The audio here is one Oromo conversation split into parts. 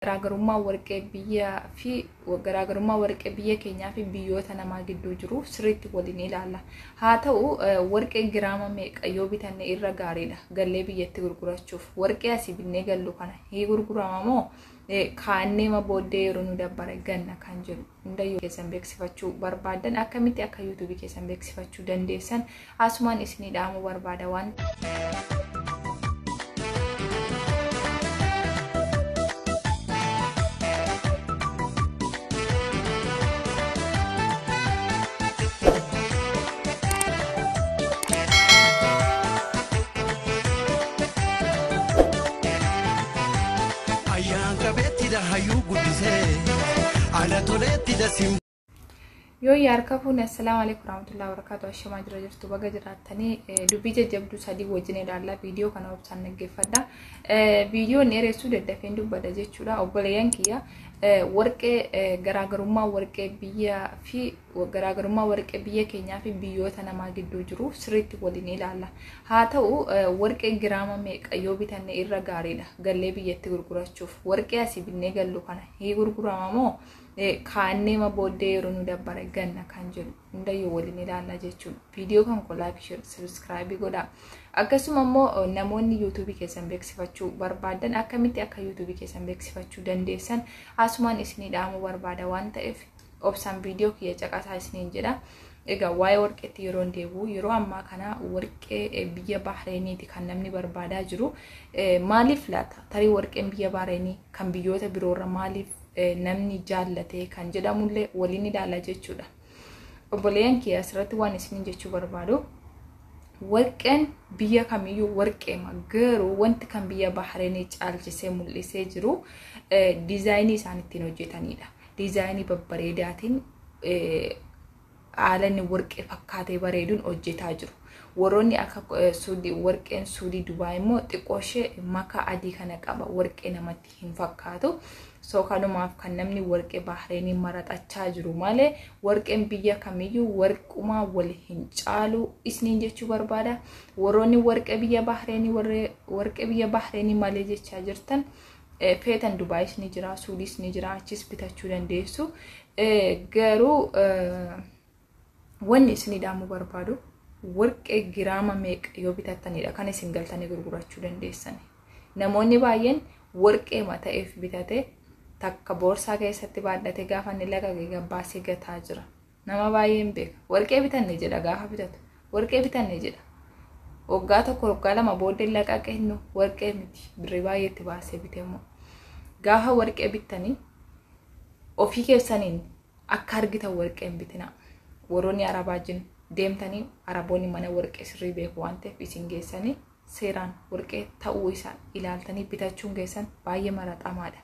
Garaagarummaa warqee biyya fi garaagarummaa warqee biyya keenyaa fi biyyoota namaa gidduu jiru sirriitti waliin ilaalla. Haa ta'u, warqee giraama meeqa yoo bitanne irra gaariidha gallee biyyatti gurgurachuuf? Warqee asii binnee gallu kana ni gurgurama moo kaanneema booddee yeroo nu dabbare ganna kan jedhu hundayyuu keessan beeksifachuu barbaadan, akkamitti akka yuutuubii keessan beeksifachuu dandeessan asumaan isinii dhaamuu barbaada waan. Ayyaan qabeettidha hayyuu guddisee ala toleettidha sim. Yoo harka fuune, assalaamu alaikum warahmatullahi wabarakatuh. Ashamaa jira jirtu, baga jiraattanii. Dubbii jajjabduu sadii wajjin ilaalla. Viidiyoo kana obsaan dhaggeeffadha. Viidiyoon dheeressuu daddafeen dubbadha jechuudha. Obboleeyyan kiyya, warqee garaagarummaa warqee biyya fi garaagarummaa warqee biyya keenyaa fi biyyoota namaa gidduu jiru sirriitti waliin ilaalla. Haa ta'u, warqee giraama meeqa yoo bitanne irra gaariidha gallee biyyatti gurgurachuuf? Warqee asii binnee gallu kana ni gurgurama moo kaanneema booddee yeroo nu dabbare ganna kan jedhu hundayyuu waliin ilaalla jechuudha. Viidiyoo kan koo like, share, subscribe godhaa. Akkasuma immoo namoonni yuutuubii keessan beeksifachuu barbaadan, akkamitti akka yuutuubii keessan beeksifachuu dandeessan asumaan isinii dhaamuu barbaada waan ta'eef obsaan viidiyoo kiyya caqasaa isiniin jedha. Egaa waa'ee warqeetti yeroo deebi'u, yeroo ammaa kana warqee biyya Bahreeniiti kan namni barbaadaa jiru. Maaliif laata? Tarii warqeen biyya Bahreenii kan biyyoota biroorra maaliif namni jaallate kan jedhamullee waliin ilaala jechuudha. Obboleeyyan kiyya, asirratti waan isiniin jechuu barbaadu, warqeen biyya kamiyyuu warqeema, garuu wanti kan biyya Bahreenii caalchisee mul'isee jiru diizaayinii isaan ittiin hojjetanidha. Diizaayinii babbareedaatiin haala inni warqee fakkaatee bareeduun hojjetaa jiru. Warroonni akka suudii, warqeen suudii Dubaay immoo xiqqoo ishee makaa adii kana qaba, warqee namatti hin fakkaatu. So kanumaaf kan namni warqee Bahreenii maraxachaa jiru malee warqeen biyya kamiyyuu warqumaa wal hin caalu isiniin jechuu barbaada. Warroonni warqee biyya Bahreenii, warqee biyya Bahreenii malee jechaa jirtan, feetan Dubaayis ni jira, Suudiis ni jira, achis bitachuu dandeessu. Garuu wanni isinii dhaamuu barbaadu, warqee giraama meeqa yoo bitattanidha kan isin galtanii gurgurachuu dandeessan? Namoonni baay'een warqee ta'eef bitate takka boorsaa keessatti baadhatee gaafa inni laqaqee gabbaasee gataa jira. Nama baay'een beeka. Warqee bitanne jedha gaafa bitatu. Warqee bitanne jedha. Waggaa 1, waggaa 2 booddee laqaqee nu warqee miti, birrii baay'eetti baasee bite immoo. Gaafa warqee bittanii ofii keessaniin akka argitan warqee hin bitinaa. Warroonni Arabaa jiran deemtanii, Araboonni mana warqee sirrii beeku waan ta'eef isin geessanii seeraan warqee ta'uu isaa ilaaltanii bitachuun keessan baay'ee maraxamaadha.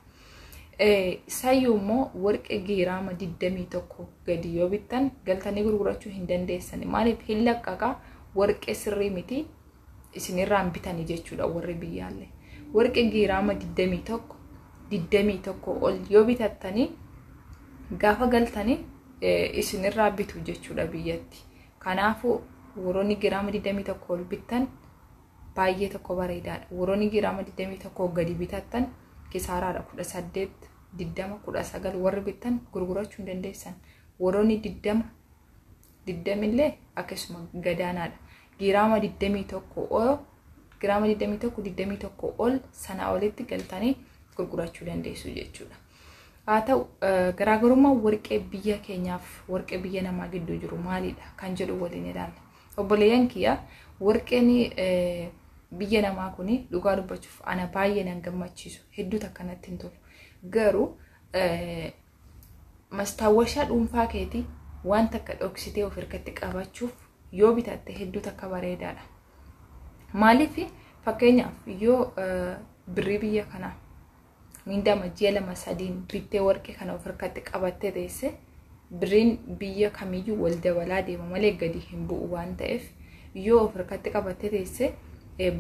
Sayyuu immoo warqee giraama 21 gadi yoo bittan galtanii gurgurachuu hin dandeessan. Maaliif? Hin laqqaqaa, warqee sirrii miti, isinirraan bitanii jechuudha warri biyyaallee. Warqee giraama 21, 21 ol yoo bitattanii gaafa galtanii isinirraa bitu jechuudha biyyatti. Kanaafuu warroonni giraama 21 ol bittan baay'ee tokko bareedaadha. Warroonni giraama 21 gadi bitattan kisaaraadha. 18, 20, 19 warri bittan gurgurachuu hin dandeessan. Warroonni 20, 20 illee akkasuma gadaanaadha. Giraama 21 ol, giraama 21, 21 ol sanaa olitti galtanii gurgurachuu dandeessu jechuudha. Haa ta'u, garaagarummaan warqee biyya keenyaaf warqee biyya namaa gidduu jiru maalidha kan jedhu waliin ilaalla. Obboleeyyan kiyya, warqeen biyya namaa kun dhugaa dubbachuuf ana baay'ee nan gammachiisu, hedduu takka natti hin tolu. Garuu mastaawwashaa dhuunfaa keetii waan takka dhoksitee of harkatti qabachuuf yoo bitatte hedduu takka bareedaadha. Maaliif? Fakkeenyaaf yoo birrii biyya kanaa miindama ji'a 2 3n bittee warqee kana of harkatti qabattee teesse, birriin biyya kamiyyuu wal dabalaa deema malee gadi hin bu'u waan ta'eef, yoo of harkatti qabattee teesse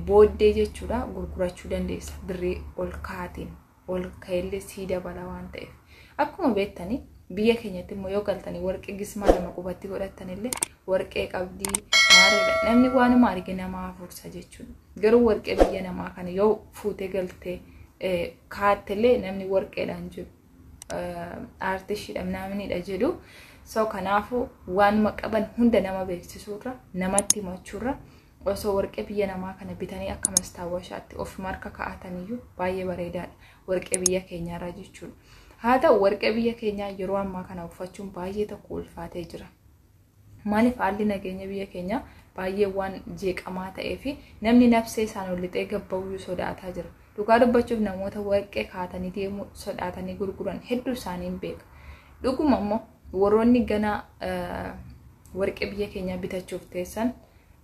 booddee jechuudha gurgurachuu dandeessa birrii ol kaatiin, ol ka'ellee sii dabala waan ta'eef. Akkuma beektanii biyya keenyatti immoo yoo galtanii warqee gismaa 2 qubatti godhattanillee warqee qabdii maareedha. Namni waanuma arge namaa fursa jechuudha. Garuu warqee biyya namaa kana yoo fuutee galtee Kaattillee namni warqeedhaan jedhu aartishiidha namnidha jedhu. So kanaafuu waanuma qaban hunda nama beeksisuurra, namatti himachuurra, osoo warqee biyya namaa kana bitanii akka mastaawwashaatti of marka kaa'ataniyyuu baay'ee bareedaadha. Warqee biyya keenyaarra jechuudha. Haa ta'u, warqee biyya keenyaa yeroo ammaa kana uffachuun baay'ee tokko ulfaatee jira. Maaliif? Haalli nageenya biyya keenyaa baay'ee waan jeeqamaa ta'ee fi namni nafsee isaan ol lixee gabba'uu sodaataa jira. Dhugaa dubbachuuf, namoota warqee kaatanii deemuu sodaatanii gurguran hedduu isaanii hin beeka. Dhuguma immoo warroonni ganaa warqee biyya keenyaa bitachuuf teessan,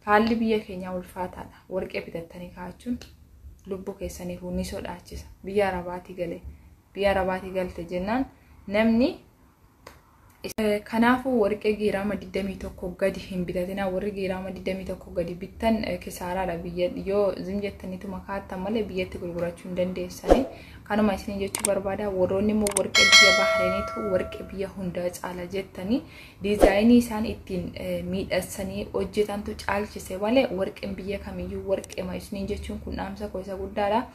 haalli biyya keenyaa ulfaataadha. Warqee bitattanii kaa'achuun lubbuu keessaniif ni sodaachisa. Biyya Arabaatii galee, biyya Arabaatii galte jennaan namni. Kanaafuu warqee giraama 21 gadi hin bitatina. Warri giraama 21 gadi bittan kisaaraadha. Biyya yoo zim jettaniituma kaattan malee biyyatti gurgurachuu hin dandeessanii. Kanuma isin jechuu barbaada. Warroonni immoo warqee biyya Bahreeniitu warqee biyya hundaa caala jettanii, diizaayinii isaan ittiin miidhagsanii hojjetantu caalchise malee warqeen biyya kamiyyuu warqeema isiniin jechuun kun dhaamsa koo isa guddaadha.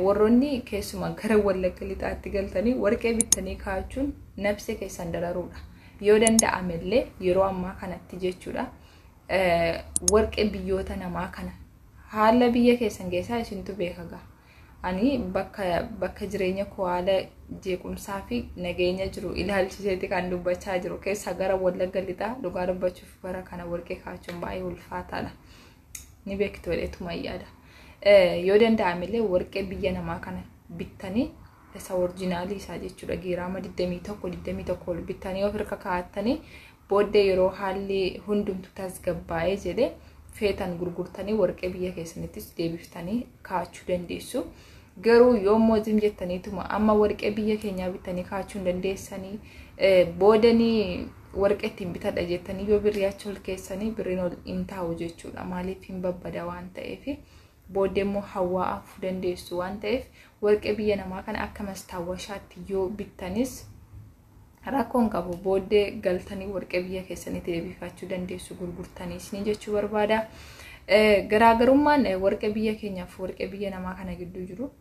Warroonni keessumaa gara Wallagga Lixaatti galtanii warqee bittanii kaa'achuun nafsee keessan dararuudha. Yoo danda'amellee yeroo ammaa kanatti jechuudha. Warqee biyyoota namaa kana haala biyya keessan keessaa isintu beeka ga'a. Ani bakka jireenya koo haala jeequmsaa fi nageenya jiru ilaalchiseeti kan dubbachaa jiru. Keessaa gara Wallagga Lixaa, dhugaa dubbachuuf, bara kana warqee kaa'achuun baay'ee ulfaataadha. Ni beektu jedheetuma yaada. Yoo danda'amellee warqee biyya namaa kana bittanii, isa original isaa jechuudha, giraama 21, 21 ol bittanii of harka kaa'attanii, booddee yeroo haalli hundumtu tasgabbaa'ee jedhe feetan gurgurtanii warqee biyya keessanittis deebiftanii kaa'achuu dandeessu. Garuu yoommoo zim jettaniituma amma warqee biyya keenyaa bittanii kaa'achuu hin dandeessanii, boodanii warqee ittiin bitadha jettanii yoo birrii achi ol keessanii, birriin ol hin taa'u jechuudha. Maaliif? Hin babbada waan ta'eef, booddee immoo hawaa afuu dandeessu waan ta'eef, warqee biyya namaa kana akka mastaawwashaatti yoo bittanis rakkoon qabu, booddee galtanii warqee biyya keessanitti deebifachuu dandeessu gurgurtanii isinii jechuu barbaada. Garaagarummaan warqee biyya keenyaaf warqee biyya namaa kana gidduu jiru,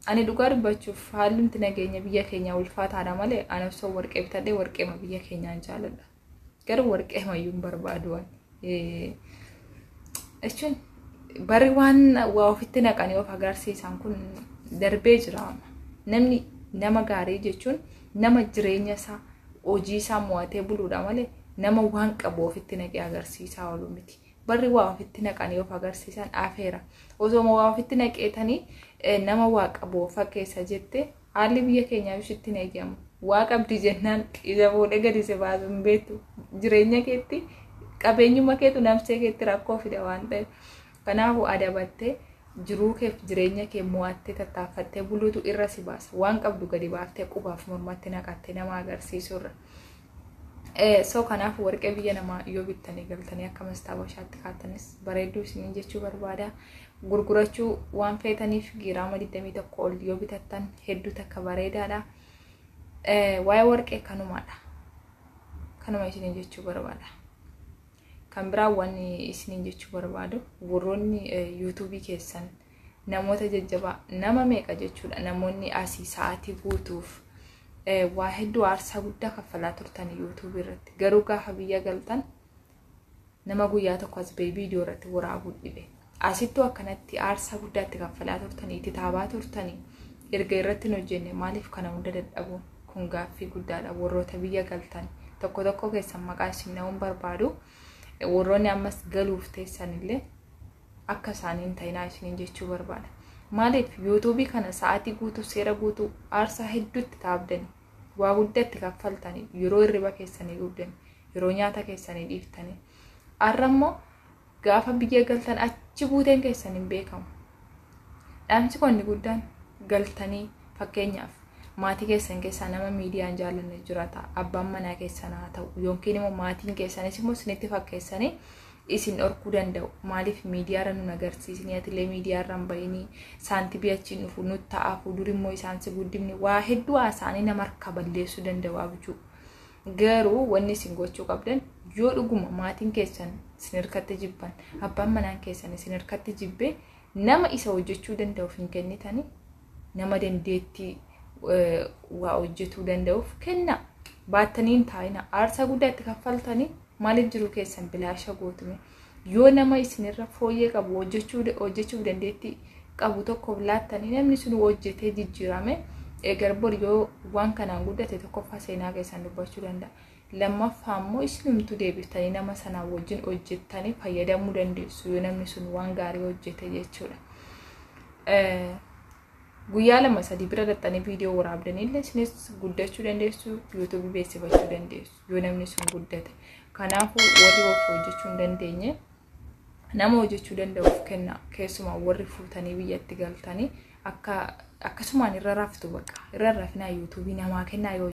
ani dhugaa dubbachuuf haalli nageenya biyya keenyaa ulfaataadha malee ani osoo warqee bitadhee warqeema biyya keenyaan jaaladha. Garuu warqee mayyuu hin barbaadu. Jechuun bari waan waa ofitti naqanii of agarsiisan kun darbee jira. Namni nama gaarii jechuun nama jireenya isaa, hojii isaa mo'atee buluudha malee nama waan qabu ofitti naqee agarsiisaa oolu miti. Barri waa ofitti naqanii of agarsiisan afeera. Osoo waa ofitti naqeetanii nama waa qabu of fakkeessa jette, haalli biyya keenyaa ibsitti hin eeyyamu. Waa qabdi jennaan ija fuudhee gadi si baasu hin beektu. Jireenya keetti, qabeenyuma keetu nafsee keetti rakkoo fida waan ta'eef. Kanaafuu adabattee jiruu keef jireenya kee mo'attee tattaaffattee buluutu irra si baasa. Waan qabdu gadi baaftee qubaaf mormatti naqattee nama agarsiisurra. So kanaaf warqee biyya namaa yoo bittanii galtanii akka mastaawwashaatti kaattanis bareedduu isiniin jechuu barbaada. Gurgurachuu waan feetaniif giraama 21 ol yoo bitattan hedduu takka bareedaadha. Waa'ee warqee kanumaadha. Kanuma isiniin jechuu barbaada. Kan biraa wanni isiniin jechuu barbaadu, warroonni yuutuubii keessan namoota jajjabaa nama meeqa jechuudha, namoonni asii sa'aatii guutuuf waa hedduu aarsaa guddaa kaffalaa turtan yuutuubii irratti, garuu gaafa biyya galtan nama guyyaa tokko as ba'ee viidiyoo irratti waraabuu dhibe. Asittuu akkanatti aarsaa guddaa itti kaffalaa turtanii, itti taabaa turtanii, erga irratti hin hojjenne maaliif kana hunda dadhabuun kun gaaffii guddaadha. Warroota biyya galtan tokko tokko keessan maqaa isin na'uun barbaadu, warroonni ammas galuuf teessanillee akka isaanii hin ta'inaa isiniin jechuu barbaada. Maaliif? Yuutuubii kana sa'aatii guutuu, seera guutuu, aarsaa hedduutti taabdanii, waa guddaa itti kaffaltanii, yeroo hirriba keessanii gubdanii, yeroo nyaata keessanii dhiiftanii, har'a immoo gaafa biyya galtan achi buuteen keessan hin beekamu. Dhaamsi kun inni guddaan, galtanii fakkeenyaaf maatii keessan keessaa nama miidiyaan jaallanne jiraata, abbaan manaa keessan haa ta'u yookiin immoo maatiin keessanis immoo isinitti fakkeessanii isin dhorkuu danda'u. Maaliif miidiyaarra nun agarsiisni, atilee miidiyaarra hin bayinii, saantibii achiin dhufu nutti ta'aafu, dur immoo isaan si guddifni, waa hedduu haasa'anii nama harka balleessuu danda'u abjuu. Garuu wanni isin gochuu qabdan, yoo dhuguma maatiin keessan isin harkatti jibban, abbaan manaan keessan isin harkatti jibbee, nama isa hojjechuu danda'uuf hin kennitanii. Nama dandeettii waa hojjetuu danda'uuf kenna. Baattanii hin taa'ina. Aarsaa guddaa itti kaffaltanii maaliif jiruu keessan bilaasha gootume? Yoo nama isinirra fooyyee qabu, hojjechuuf dandeettii qabu tokkoof laattanii, namni sun hojjetee jijjiirame, egar bor yoo waan kanaan guddate, tokkoffaa seenaa keessan dubbachuu danda'a. Lammaffaa immoo isinumtu deebiftanii nama sanaa wajjin hojjettanii fayyadamuu dandeessu, yoo namni sun waan gaarii hojjete jechuudha. Guyyaa 2 3 bira dhaxxanii viidiyoo waraabdanii illee isinis guddachuu dandeessu, YouTubeii beeksifachuu dandeessu yoo namni sun guddate. Kanaafuu warri of hojjechuu hin dandeenye nama hojjechuu danda'uuf kenna. Keessumaa warri fuutanii biyyatti galtanii akka akkasumaan irra raftu, bakka irra rafinaa, YouTubeii namaa kennaa yoo